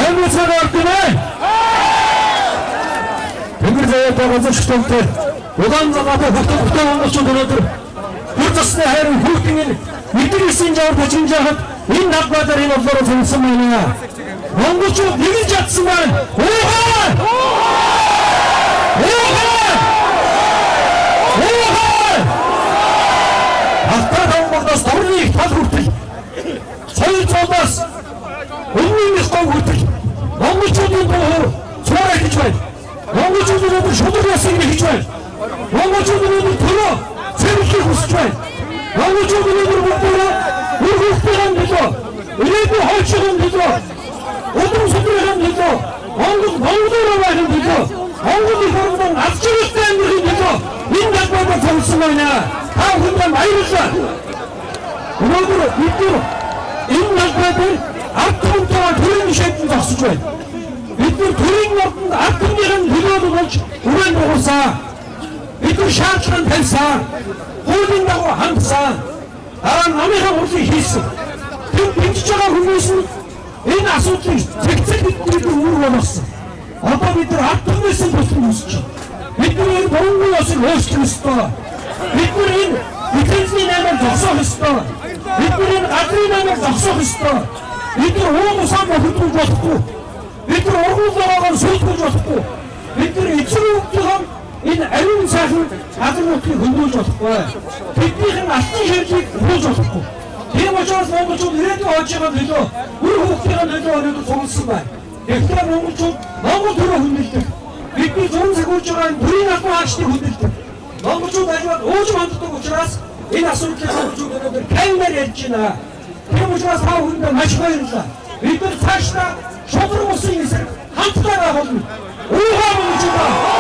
Сайн цаг ордгоо. Тэнгэр заяатай газар шүтэнтэй удаан загаатай хөтөн хөтөн монголчууд өнөөдөр хөр засны хайрын хүүхдийн энэ мэдэр есөн жавар тажин жахад энэ талбайдаар энэ орлоор цугсан байна. Монголчууд нэгж чадсан байна. Уухай! Уухай! Уухай! Алтан Монголоос дорны их тал хүртэл соёл зоолоос өмнө их гол хүртэл монголчуудын дуугаар цуурай гэж байна. Монголчууд өнөөдөр шудраг ёсыг нэхэж байна. Монголчууд өнөөдөр төлөө цэвэрлэхийг хүсэж байна. Монголчууд өнөөдөр бүгдээрээ үр хүүхдийн төлөө, ирээдүйн хойчийн төлөө, удам судрын төлөө, Монгол монголоор байхын төлөө, Монгол их орнон аз жаргалтай амьдрахын төлөө энэ талбайд цугсан байна. Та бүхэндээ баярлалаа. Өнөөдөр бид нар энэ талбай дээр ард түмэнтэйгээ төрийн гишээдэн зогсож байна. Бид нар төрийн ордонд ард түмнийхэн төлөөлөл болж үрэн дуурсан. Бид нар шаардлага тавьсан. Хуулийн дагуу хандсан. Дараа нь намынхаа хурлыг хийсэн. Тэр дэмжиж байгаа хүмүүс нь энэ асуудлыг зэгцэл бидний үүрэг болгосон. Одоо бид нар ард түмнээс нь туслах хүсэж байна. Бид нар энэ буруутгын ёсыг өөрчлөх ёстой. Бид нар энэ лицензийн наймыг зогсоох ёстой. Бид нар энэ газрын наймыг зогсоох ёстой. Бид нар уул усаа бохирдуулж болохгүй. Бид нар ургамал зовоогоор сүйтгэж болохгүй. Бид нар эцэг хүүхдийн энэ ариун сайхан газар нутгийг хөндөөлж болохгүй. Тэднийхэн алтан ширлийг өгөөж болохгүй. Тийм учраас монголчууд ирээдүйн хойчийн төлөө, үр хүүхдийн төлөө өнөөдөр цугласан байна. Гэхдээ монголчууд Монгол төрөө хүндэлдэг. Бидний зуран сахиулж байгаа энэ төрийн албан хаагчдыг хүндэлдэг. Монголчууд аливаад уужим ханддаг учраас энэ асуудлыг монголчууд өнөөдөр камер ярьж байна. Тийм учраас та бүхэндээ маш их баярлалаа. Бид нар цаашдаа шудраг усын эсрэг хамтдаа байх болно. Уухай монголчуудаа!